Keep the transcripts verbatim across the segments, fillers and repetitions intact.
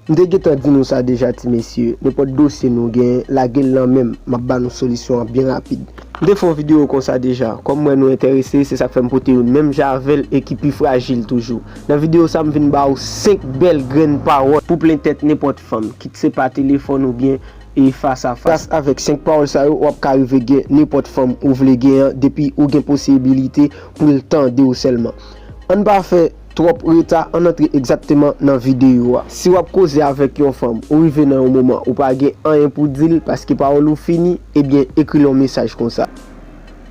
M te gentan di nou sa deja, ti mesye, nenpòt dosye nou genyen, lage l nan men m, m ap ba nou solisyon an byen rapid. M te fè yon videyo konsa deja, kòm m wè nou enterese, se sa k fè m pote youn menm jan avè l e ki pi frajil toujou. Nan videyo sa, m vin ba w senk bèl grenn pawòl pou plen tèt nenpòt fanm, kit se pa telefòn oubyen e fas a fas. Gras avèk senk pawòl sa yo, w ap ka rive gen nenpòt fanm ou vle gen an, depi ou gen posibilite pou l tande w sèlman. Ann pa fè twòp reta, ann antre egzakteman nan videyo a. Si w ap koze avèk yon fanm, ou rive nan yon moman ou pa gen anyen pou di l paske pawòl ou fini, ebyen, ekri l yon mesaj konsa: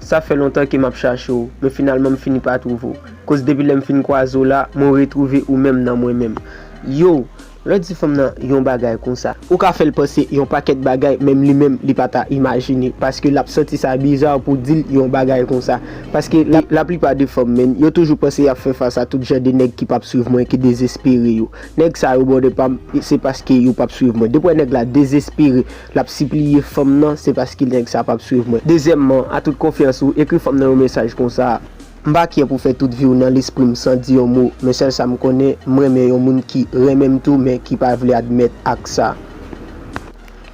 Sa fè lontan ke m ap chache w, men finalman m fini pa twouve w. Koz depi lè m fin kwaze w la, mwen retwouve ou menm nan mwen menm. Yo, lè w di fanm nan yon bagay konsa, ou ka fè l panse yon pakèt bagay, menm li menm li pa ta imajine, paske l ap santi sa biza pou di l yon bagay konsa. Paske la, laplipa de fanm, menn, yo toujou panse y ap fè fas a tout jan de nèg ki p ap swiv mwen, ki dezespere yo. Nèg sa yo, bòdè pa m, se paske yo p ap swiv mwen. Depi w wè nèg la dezespere, l ap sipliye fanm nan, se paske nèg sa p ap swiv mwen. Dezyèmman, a tout konfyans ou, ekri fanm nan yon mesaj konsa: M pa kyè pou fè tout vi w nan lespri m san di yon mo, men sèl sa m konnen, m renmen yon moun ki renmen m tou, men ki pa vle admèt ak sa.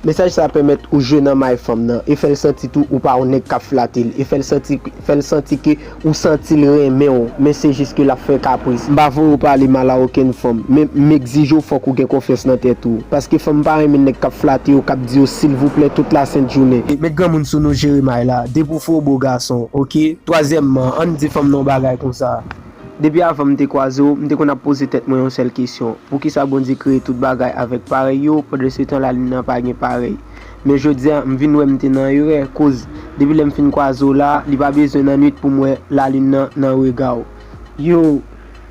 Mesaj sa pèmèt ou jwe nan may fanm nan, e fè l santi tou ou pa yon nèg k ap flate l, e fè l santi, fè l santi ke ou santi l renmen w, men se jis ke l ap fè kapris. M pa voye w pale mal a okenn fanm, men m egzije w fòk ou gen konfyans nan tèt ou, paske fanm pa renmen nèg k ap flate yo, k ap di yo silvouplè tout lasent jounen. E met granmoun sou nou, jere may la, depi w fè w bo gason, oke? Twazyèmman, ann di fanm nan yon bagay konsa. Depi avan m te kwaze w, m te konn ap poze tèt mwen yon sèl kesyon: poukisa Bondye kreye tout bagay avèk parèy yo, pandansetan lalin nan pa gen parèy? Men jodi a, m vin wè m te nan erè, koz depi lè m fin kwaze w la, li pa bezwen nan nwit pou m wè lalin nan nan rega w. Yo,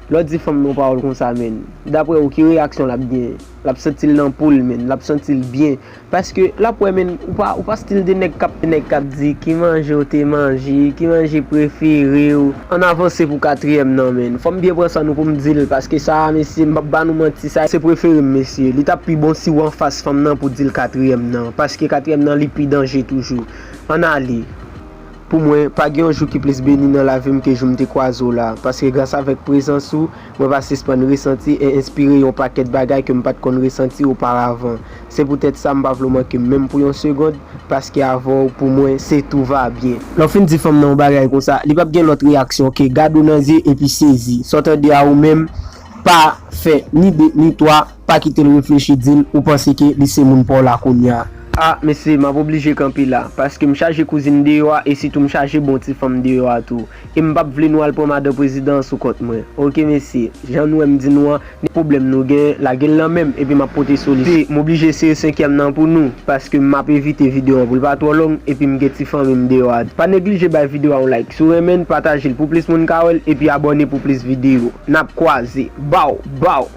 lè w di fanm nan yon pawòl konsa, menn, daprè w, ki reyaksyon l ap gen? L ap santi l nan po l, menn, l ap santi l byen. Paske l ap wè, menn, ou pa, ou pa stil de nèg k ap, nèg k ap di ki manje w te manje, ki manje prefere w. Ann avanse pou katriyèm nan, menn. Fò m byen pran san nou pou m di l, paske sa a, mesye, m p ap ba nou manti, sa se prefere m, mesye. Li t ap pi bon si w anfas fanm nan pou di l katriyèm nan, paske katriyèm nan, li pi danje toujou. Ann ale. Pou mwen, pa gen yon jou ki plis beni nan lavi m ke jou m te kwaze w la, paske gras avèk prezans ou, mwen pa sispann resanti e enspire yon pakèt bagay ke m pa t konn resanti oparavan. Se poutèt sa m pa vle w manke m menm pou yon segonn, paske avè w, pou mwen, se tout va bien. Lè w fin di fanm nan yon bagay konsa, li p ap gen lòt reyaksyon ke gade w nan zye epi sezi. Sa w tande a ou menm, pa fè ni de ni twa, pa kite l reflechi, di l ou panse ke li se moun pa w la kounye a. A, mesye, m ap oblije kanpe la, paske m chaje kouzin deyò a, e sitou m chaje bon ti fanm deyò a tou. E m p ap vle nou al pran madan prezidan an sou kont mwen. Oke, mesye, jan nou wè m di nou an, ni pwoblèm nou gen, lage l nan men m, epi m ap pote solisyon. M oblije sere senkyèm nan pou nou, paske m ap evite videyo an pou l pa twò long, epi m gen ti fanmi m deyò a. Pa neglije bay videyo a yon like si w renmen l, pataje l pou plis moun ka wè l, epi abòne pou plis videyo. N ap kwaze. Baw, baw!